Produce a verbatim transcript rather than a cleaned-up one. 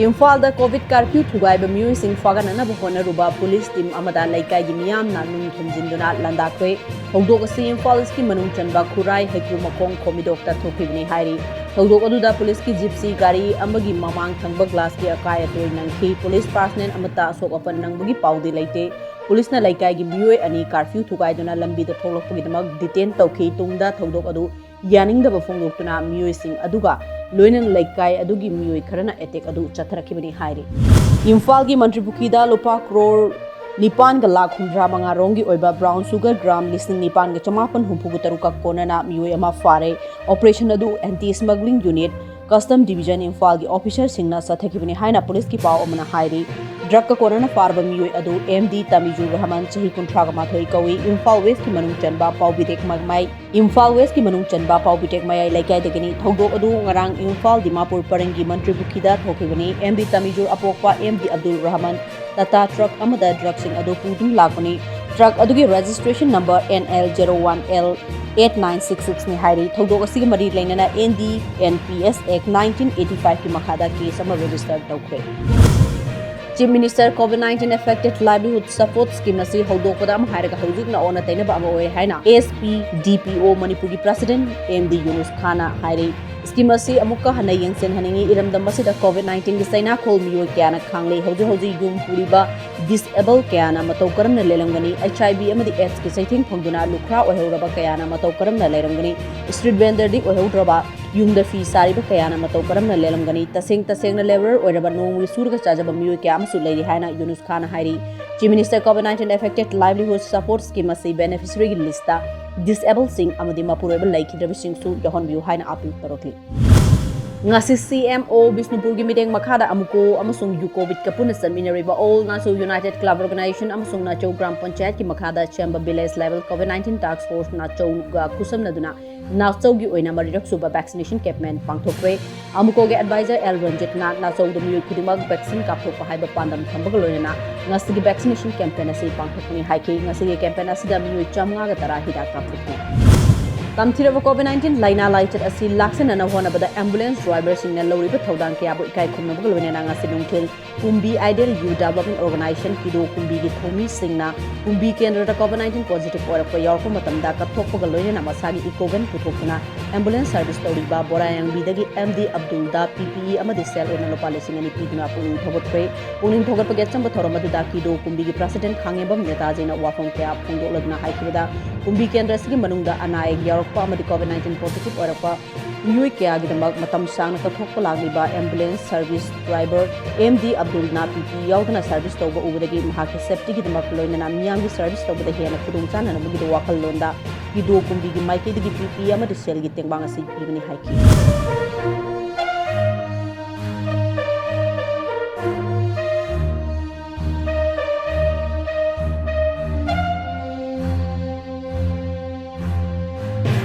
ꯏꯝꯐꯥꯜꯗ COVID curfew ꯊꯨꯒꯥꯏꯕ ꯃꯤꯑꯣꯏꯁꯤꯡ ꯐꯥꯒꯠꯅꯅꯕ ꯍꯣꯠꯅꯔꯨꯕ police team ꯑꯃꯗ ꯂꯩꯀꯥꯏꯒꯤ ꯃꯤꯌꯥꯝꯅ ꯅꯨꯡ ꯊꯣꯝꯖꯤꯟꯗꯨꯅ ꯂꯥꯟꯗꯥꯈ꯭ꯔꯦ꯫ ꯊꯧꯗꯣꯛ ꯑꯁꯤ ꯏꯝꯐꯥꯜ ꯏꯁꯀꯤ ꯃꯅꯨꯡ ꯆꯟꯕ ꯈꯨꯔꯥꯏ, ꯍꯩꯀ꯭ꯔꯨꯃꯈꯣꯡ, ꯈꯣꯝꯕꯤꯗꯣꯛꯇ ꯊꯣꯛꯈꯤꯕꯅꯤ ꯍꯥꯏꯔꯤ꯫ ꯊꯧꯗꯣꯛ ꯑꯗꯨꯗ ꯄꯨꯂꯤꯁꯀꯤ ꯖꯤꯞꯁꯤ ꯒꯥꯔꯤ ꯑꯃꯒꯤ ꯃꯃꯥꯡ ꯊꯪꯕ ꯒ꯭ꯂꯥꯁꯀꯤ ꯑꯀꯥꯏ ꯑꯇꯣꯏ ꯅꯪꯈꯤ꯫ ꯄꯨꯂꯤꯁ ꯄꯥꯔꯁꯅꯦꯜ ꯑꯃꯠꯇ ꯑꯁꯣꯛ ꯑꯄꯟ ꯅꯪꯕꯒꯤ ꯄꯥꯎꯗꯤ ꯂꯩꯇꯦ꯫ ꯄꯨꯂꯤꯁꯅ ꯂꯩꯀꯥꯏꯒꯤ ꯃꯤꯑꯣꯏ ꯑꯅꯤ ꯀꯥꯔꯐ꯭ꯌꯨ ꯊꯨꯒꯥꯏꯗꯨꯅ ꯂꯝꯕꯤꯗ ꯊꯣꯛꯂꯛꯄꯒꯤꯗꯃꯛ ꯗꯤꯇꯦꯟ ꯇꯧꯈꯤ꯫ ꯇꯨꯡꯗ ꯊꯧꯗꯣꯛ ꯑꯗꯨ ꯌꯥꯅꯤꯡꯗꯕ ꯐꯣꯡꯗꯣꯛꯇꯨꯅ ꯃꯤꯑꯣꯏꯁꯤꯡ ꯑꯗꯨꯒ ꯂꯣꯏꯅꯅ ꯂꯩꯀꯥꯏ ꯑꯗꯨꯒꯤ ꯃꯤꯑꯣꯏ ꯈꯔꯅ ꯑꯦꯇꯦꯛ ꯑꯗꯨ ꯆꯠꯊꯔꯛꯈꯤꯕꯅꯤ ꯍꯥꯏꯔꯤ꯫ ꯏꯝꯐꯥꯜꯒꯤ ꯃꯟꯇ꯭ꯔꯤꯄꯨꯈ꯭ꯔꯤꯗ ꯂꯨꯄꯥ ꯀ꯭ꯔꯣꯔ ꯅꯤꯄꯥꯟꯒ ꯂꯥꯈ ꯍꯨꯝꯗ꯭ꯔꯥ ꯃꯉꯥ ꯔꯣꯝꯒꯤ ꯑꯣꯏꯕ ꯕ꯭ꯔꯥꯎꯟ ꯁꯨꯒꯔ ꯒ꯭ꯔꯥꯝ ꯂꯤꯁꯤꯡ ꯅꯤꯄꯥꯟꯒ ꯆꯃꯥꯄꯟ ꯍꯨꯝꯐꯨꯒ ꯇꯔꯨꯛꯀ ꯀꯣꯟꯅꯅ ꯃꯤꯑꯣꯏ ꯑꯃ ꯐꯥꯔꯦ꯫ ꯑꯣꯄꯔꯦꯁꯟ ꯑꯗꯨ ꯑꯦꯟꯇꯤ ꯁ꯭ꯃꯒ꯭ꯂꯤꯡ ꯌꯨꯅꯤꯠ, ꯀꯁꯇꯝ ꯗꯤꯚꯤꯖꯟ ꯏꯝꯐꯥꯜꯒꯤ ꯑꯣꯐꯤꯁꯔꯁꯤꯡꯅ ꯆꯠꯊꯈꯤꯕꯅꯤ ꯍꯥꯏꯅ ꯄꯨꯂꯤꯁꯀꯤ ꯄꯥꯎ ꯑꯃꯅ ꯍꯥꯏꯔꯤ꯫ ꯗ꯭ꯔꯒꯀ ꯀꯣꯟꯅꯅ ꯐꯥꯔꯕ ꯃꯤꯑꯣꯏ ꯑꯗꯨ ꯑꯦꯝ ꯗꯤ ꯇꯃꯤꯖꯨꯔ ꯔꯍꯃꯟ, ꯆꯍꯤ ꯀꯨꯟꯊ꯭ꯔꯥꯒ ꯃꯥꯊꯣꯏ ꯀꯧꯏ꯫ ꯏꯝꯐꯥꯜ ꯋꯦꯁꯀꯤ ꯃꯅꯨꯡ ꯆꯟꯕ ꯄꯥꯎꯕꯤꯔꯦꯛ ꯃꯃꯥꯏ ꯏꯝꯐꯥꯜ ꯋꯦꯁꯀꯤ ꯃꯅꯨꯡ ꯆꯟꯕ ꯄꯥꯎꯕꯤꯇꯦꯛ ꯃꯌꯥꯏ ꯂꯩꯀꯥꯏꯗꯒꯤꯅꯤ꯫ ꯊꯧꯗꯣꯛ ꯑꯗꯨ ꯉꯔꯥꯡ ꯏꯝꯐꯥꯜ ꯗꯤꯃꯥꯄꯨꯔ ꯄꯔꯤꯡꯒꯤ ꯃꯟꯇ꯭ꯔꯤꯄꯨꯈ꯭ꯔꯤꯗ ꯊꯣꯛꯈꯤꯕꯅꯤ꯫ ꯑꯦꯝ ꯗꯤ ꯇꯃꯤꯖꯨꯔ ꯑꯄꯣꯛꯄ M D Abdul Rahman Tata truck ꯑꯃꯗ ꯗ꯭ꯔꯒꯁꯤꯡ ꯑꯗꯨ ꯄꯨꯗꯨꯅ ꯂꯥꯛꯄꯅꯤ꯫ ꯇ꯭ꯔꯛ ꯑꯗꯨꯒꯤ registration number N L zero one L eight nine six ꯁꯤꯛꯁꯅꯤ ꯍꯥꯏꯔꯤ꯫ ꯊꯧꯗꯣꯛ ꯑꯁꯤꯒ ꯃꯔꯤ ꯂꯩꯅꯅ N D N P S act nineteen eighty ꯐꯥꯏꯚꯀꯤ ꯃꯈꯥꯗ ꯀꯦꯁ ꯑꯃ ꯔꯦꯖꯤꯁꯇꯔ ꯇꯧꯈ꯭ꯔꯦ꯫ Chief Minister COVID nineteen Affected Livelihood Support Scheme ꯑꯁꯤ ꯍꯧꯗꯣꯛꯄꯗ ꯑꯃ ꯍꯥꯏꯔꯒ ꯍꯧꯖꯤꯛꯅ ꯑꯣꯟꯅ ꯇꯩꯅꯕ ꯑꯃ ꯑꯣꯏꯔꯦ ꯍꯥꯏꯅ ꯑꯦꯁ ꯄꯤ ꯗꯤ ꯄꯤ ꯑꯣ ꯃꯅꯤꯄꯨꯔꯒꯤ ꯄ꯭ꯔꯁꯤꯗꯦꯟꯠ ꯑꯦꯝ ꯗꯤ ꯌꯨꯅꯨꯁ ꯈꯥꯟꯅ ꯍꯥꯏꯔꯤ꯫ ꯁ꯭ꯀꯤꯝ ꯑꯁꯤ ꯑꯃꯨꯛꯀ ꯍꯟꯅ ꯌꯦꯡꯁꯤꯟꯍꯟꯅꯤꯡꯏ꯫ ꯏꯔꯝꯗꯝ ꯑꯁꯤꯗ COVID nineteenꯒꯤ ꯆꯩꯅꯥꯈꯣꯜ ꯃꯤꯑꯣꯏ ꯀꯌꯥꯅ ꯈꯥꯡꯂꯤ꯫ ꯍꯧꯖꯤꯛ ꯍꯧꯖꯤꯛ ꯌꯨꯝ ꯄꯨꯔꯤꯕ ꯗꯤꯁꯑꯦꯕꯜ ꯀꯌꯥꯅ ꯃꯇꯧ ꯀꯔꯝꯅ ꯂꯦꯜꯂꯝꯒꯅꯤ? ꯑꯩꯆ ꯑꯥꯏ ꯚꯤ ꯑꯃꯗꯤ ꯑꯦꯗꯁꯀꯤ ꯆꯩꯊꯦꯡ ꯐꯪꯗꯨꯅ ꯂꯨꯈ꯭ꯔꯥ ꯑꯣꯏꯍꯧꯔꯕ ꯀꯌꯥꯅ ꯃꯇꯧ ꯀꯔꯝꯅ ꯂꯩꯔꯝꯒꯅꯤ? ꯁ꯭ꯇ꯭ꯔꯤꯠ ꯚꯦꯟꯗꯔꯗꯤ ꯑꯣꯏꯍꯧꯗ꯭ꯔꯕ ꯌꯨꯝꯗ ꯐꯤ ꯁꯥꯔꯤꯕ ꯀꯌꯥꯅ ꯃꯇꯧ ꯀꯔꯝꯅ ꯂꯦꯜꯂꯝꯒꯅꯤ? ꯇꯁꯦꯡ ꯇꯁꯦꯡꯅ ꯂꯦꯕꯔ ꯑꯣꯏꯔꯕ ꯅꯣꯡꯃꯒꯤ ꯁꯨꯔꯒ ꯆꯥꯖꯕ ꯃꯤꯑꯣꯏ ꯀꯌꯥ ꯑꯃꯁꯨ ꯂꯩꯔꯤ ꯍꯥꯏꯅ ꯌꯨꯅꯨꯁ ꯈꯥꯟꯅ ꯍꯥꯏꯔꯤ꯫ Chief Minister COVID nineteen Affected Livelihood Support Scheme ꯑꯁꯤ ꯕꯦꯅꯤꯐꯤꯁꯔꯤꯒꯤ ꯂꯤꯁꯇ ꯗꯤꯁꯑꯦꯕꯜꯁꯤꯡ ꯑꯃꯗꯤ ꯃꯄꯨꯔꯣꯏꯕ ꯂꯩꯈꯤꯗ꯭ꯔꯕꯁꯤꯡꯁꯨ ꯌꯥꯎꯍꯟꯕꯤꯌꯨ ꯍꯥꯏꯅ ꯑꯥꯄꯤꯜ ꯇꯧꯔꯛꯂꯤ꯫ ꯉꯁꯤ ꯁꯤ ꯑꯦꯝ ꯑꯣ ꯕꯤꯁꯅꯨꯄꯨꯔꯒꯤ ꯃꯤꯠꯌꯦꯡ ꯃꯈꯥꯗ ꯑꯃꯨꯀꯣ ꯑꯃꯁꯨꯡ ꯌꯨꯀꯣ ꯕꯤꯠꯀ ꯄꯨꯟꯅ ꯆꯠꯃꯤꯟꯅꯔꯤꯕ All Nacho United Club Organization ꯑꯃꯁꯨꯡ ꯅꯥꯆꯧ ꯒ꯭ꯔꯥꯝ ꯄꯟꯆꯥꯌꯠꯀꯤ ꯃꯈꯥꯗ ꯁꯦꯝꯕ Village Level COVID nineteen Task Force ꯅꯥꯆꯧꯒ ꯈꯨꯠꯁꯝꯅꯗꯨꯅ ꯅꯥꯆꯧꯒꯤ ꯑꯣꯏꯅ ꯃꯔꯤꯔꯛ ꯁꯨꯕ vaccination campaign ꯄꯥꯡꯊꯣꯛꯈ꯭ꯔꯦ꯫ ꯑꯃꯨꯀꯣꯒꯤ advisor ꯑꯦꯜ ꯔꯟꯖꯤꯠꯅ ꯅꯥꯆꯧꯗ ꯃꯤꯑꯣꯏ ꯈꯨꯗꯤꯡꯃꯛ vaccine ꯀꯥꯞꯊꯣꯛꯄ ꯍꯥꯏꯕ ꯄꯥꯟꯗꯝ ꯊꯝꯕꯒ ꯂꯣꯏꯅꯅ ꯉꯁꯤꯒꯤ vaccination campaign ꯑꯁꯤ ꯄꯥꯡꯊꯣꯛꯄꯅꯤ ꯍꯥꯏꯈꯤ꯫ ꯉꯁꯤꯒꯤ campaign ꯑꯁꯤꯗ ꯃꯤꯑꯣꯏ ꯆꯥꯝꯃꯉꯥꯒ ꯇꯔꯥ ꯍꯤꯗꯥꯛ ꯀꯥꯞꯊꯣꯛꯈꯤ꯫ ꯇꯝꯊꯤꯔꯕ COVID nineteen ꯂꯥꯏꯅꯥ ꯂꯥꯏꯆꯠ ꯑꯁꯤ ꯂꯥꯛꯁꯤꯟꯅꯅꯕ ꯍꯣꯠꯅꯕꯗ ambulance driverꯁꯤꯡꯅ ꯂꯧꯔꯤꯕ ꯊꯧꯗꯥꯡ ꯀꯌꯥꯕꯨ ꯏꯀꯥꯏ ꯈꯨꯝꯅꯕꯒ ꯂꯣꯏꯅꯅ ꯉꯁꯤ ꯅꯨꯡꯊꯤꯜ ꯀꯨꯝꯕꯤ Ideal Youth Development Organisation ꯀꯤꯗꯣ ꯀꯨꯝꯕꯤꯒꯤ ꯊꯧꯃꯤꯁꯤꯡꯅ ꯀꯨꯝꯕꯤ ꯀꯦꯟꯗ꯭ꯔꯗ COVID nineteen positive ꯑꯣꯏꯔꯛꯄ ꯌꯥꯎꯔꯛꯄ ꯃꯇꯝꯗ ꯀꯠꯊꯣꯛꯄꯒ ꯂꯣꯏꯅꯅ ꯃꯁꯥꯒꯤ eco van ꯄꯨꯊꯣꯛꯇꯨꯅ ambulance service ꯇꯧꯔꯤꯕ ꯕꯣꯔꯥꯌꯥꯡꯕꯤꯗꯒꯤ M D ꯑꯕꯗꯨꯜꯗ P P E ꯑꯃꯗꯤ ꯁꯦꯜ ꯑꯣꯏꯅ ꯂꯨꯄꯥ ꯂꯤꯁꯤꯡ ꯑꯅꯤ ꯄꯤꯗꯨꯅ ꯄꯨꯛꯅꯤꯡ ꯊꯧꯒꯠꯈ꯭ꯔꯦ꯫ ꯄꯨꯛꯅꯤꯡ ꯊꯧꯒꯠꯄꯒꯤ ꯑꯆꯝꯕ ꯊꯧꯔꯝ ꯑꯗꯨꯗ ꯀꯤꯗꯣ ꯀꯨꯝꯕꯤꯒꯤ president ꯈꯥꯡꯉꯦꯝꯕꯝ ꯅꯦꯇꯥꯖꯤꯅ ꯋꯥꯐꯝ ꯀꯌꯥ ꯐꯣꯡꯗꯣꯛꯂꯗꯨꯅ ꯍꯥꯏꯈꯤꯕꯗ, ꯀꯨꯝꯕꯤ ꯀꯦꯟꯗ꯭ꯔ ꯑꯁꯤꯒꯤ ꯃꯅꯨꯡꯗ ꯑꯅꯥ ꯑꯌꯦꯛ ꯌꯥꯎꯔꯛꯄ ꯑꯃꯗꯤ COVID nineteen positive ꯑꯣꯏꯔꯛꯄ ꯃꯤꯑꯣꯏ ꯀꯌꯥꯒꯤꯗꯃꯛ ꯃꯇꯝ ꯁꯥꯡꯅ ꯀꯠꯊꯣꯛꯄ ꯂꯥꯛꯂꯤꯕ ambulance service driver M D ꯑꯕꯗꯨꯜꯅ P P E ꯌꯥꯎꯗꯅ service ꯇꯧꯕ ꯎꯕꯗꯒꯤ ꯃꯍꯥꯛꯀꯤ safetyꯒꯤꯗꯃꯛ ꯂꯣꯏꯅꯅ ꯃꯤꯌꯥꯝꯒꯤ service ꯇꯧꯕꯗ ꯍꯦꯟꯅ ꯈꯨꯗꯣꯡ ꯆꯥꯅꯅꯕꯒꯤꯗꯃꯛ ꯋꯥꯈꯜꯂꯣꯟꯗ ꯀꯤꯗꯣ ꯀꯨꯝꯕꯤꯒꯤ ꯃꯥꯏꯀꯩꯗꯒꯤ P P E ꯑꯃꯗꯤ ꯁꯦꯜꯒꯤ ꯇꯦꯡꯕꯥꯡ ꯑꯁꯤ ꯄꯤꯕꯅꯤ ꯍꯥꯏꯈꯤ꯫